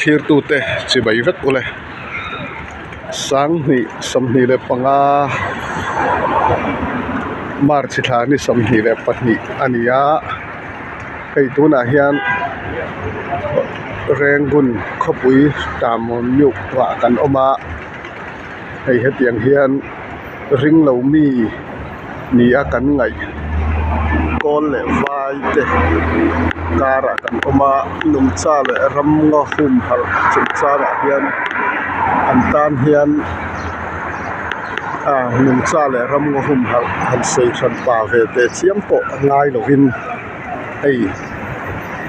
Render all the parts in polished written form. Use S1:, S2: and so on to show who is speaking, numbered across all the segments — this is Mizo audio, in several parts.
S1: thlir tute chibai vek ule 2025 March thla ni 22 a ni a hei tunah hian Rangoon khawpui Tamon Muk ah kan awm a hei hetiang hian ring lo mi ni a kan ngaih kawl leh vai te karah kan awm a nungcha leh ramngaw humhalh chungchangah hian an tan hian ah nungcha leh ramngaw humhalh han sawi hran pa ve teh chiam pawh a ngai lovin hei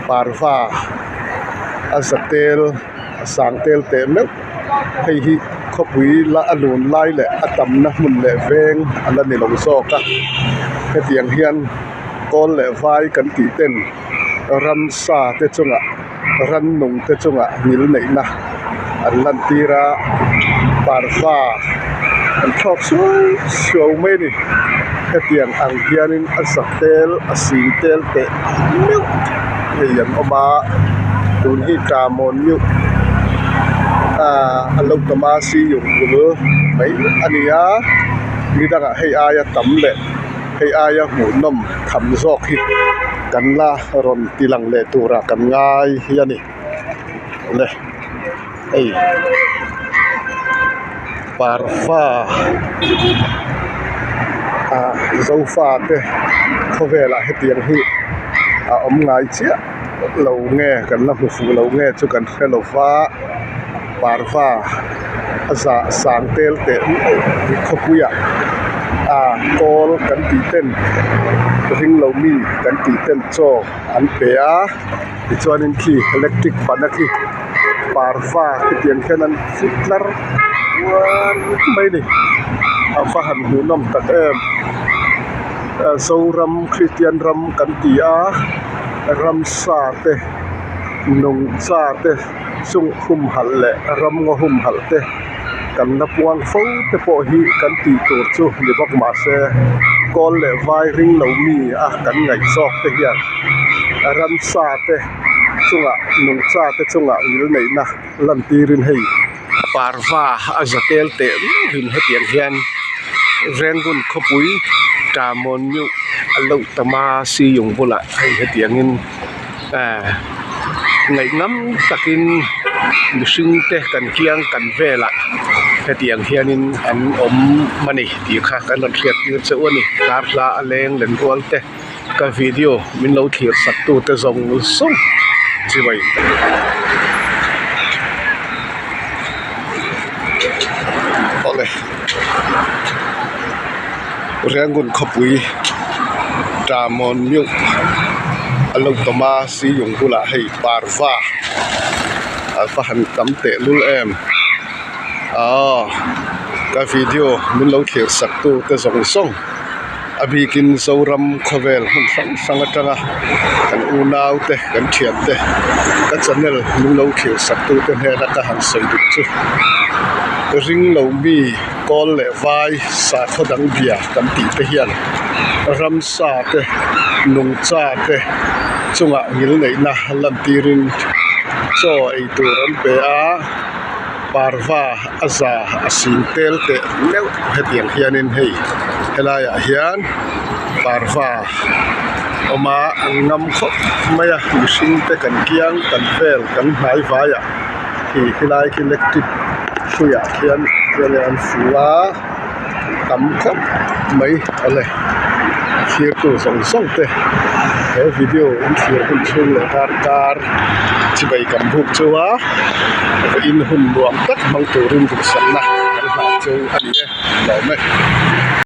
S1: parva a za tel a sang tel teh meuh hei hi khawpui la a lun lai leh a tamna hmun leh veng a la ni lo zawk a hetiang hian kawl leh vai kan tih ten ramsa te chungah rannung te chungah ngil neihna an lan tir a parva an thlawk suau suau mai a ni hetiang ang hianin a za tel a sing tel teh meuh hei an awm a tun hi tamawn meuh ahh a lo tam a siyung bul mai a ni a ni dangah hei aia tam leh hei aia hmuhnawm tham zawk hi kan la rawn ti lang leh turah kan ngai hi a ni le hei parva ah zofa te khawvelah hetiang hi a awm ngai chiah lo nge kan la hmu fuh lo nge chu kan hre lo va parva a zah sang tel teh nuaih khawpuiah ah kawl kan tih ten ring lo mi kan tih ten chaw an pe a tichuanin khi electric ban a khi parva khitiang khian an fit tlar uar mai a ni a va han hmuhnawm tak em Zoram Kristian ram kan ti a ramsa te nungcha te chung humhalh leh ramngaw humhalh te kan la puang fo te pawh hi kan tih tur chu ni bawk mahse kawl leh vai ring lo mi a kan ngaih zawk te hian ramsa te chungah nungcha te chungah ngil neihna lan tirin hei parva a za tel teh meuhin hetiang hian Rangoon khawpui Tamon Myu a lo tam a Siyung bulah hei hetiangin ehh ngaihnam takin mihring te kan kiang kan velah hetiang hianin an awm a ni tih kha kan rawn hriat tir chauh a ni kar hla a leng len rual te. Ka video min lo thlir sak tu te zawng zawng chibai. Awle Rangoon khawpui Tamon Myu a lo tawm a Siyung bulah hei parva a va han tam teh lul em aw ka video min lo thlir sak tu te zawng zawng. A bikin Zoram khawvel hmun hrang hrang atanga kan unau te kan thian te ka channel min lo thlir sak tu te hnena ka han sawi duh chu ring lo mi kawl leh vai sakhaw dang bia kan tih te hian ramsa te nungcha te chungah ngil neihna lan tirin chaw ei tur an pe a parva a za a sing tel teh meuh hetiang hianin hei helaiah hian parva awm a an ngam khawp mai a mihring te kan kiang kan vel kan hnai vaiah khi helai khi electric hruiah khian an fu a tam khawp mai awle a thlirtu zawng zawng te he video in thlir hun chhung leh darkar chibai kan buk chu a vawiin hun nuam tak hmang turin duhsakna kan hlan chu a ni e lawm e.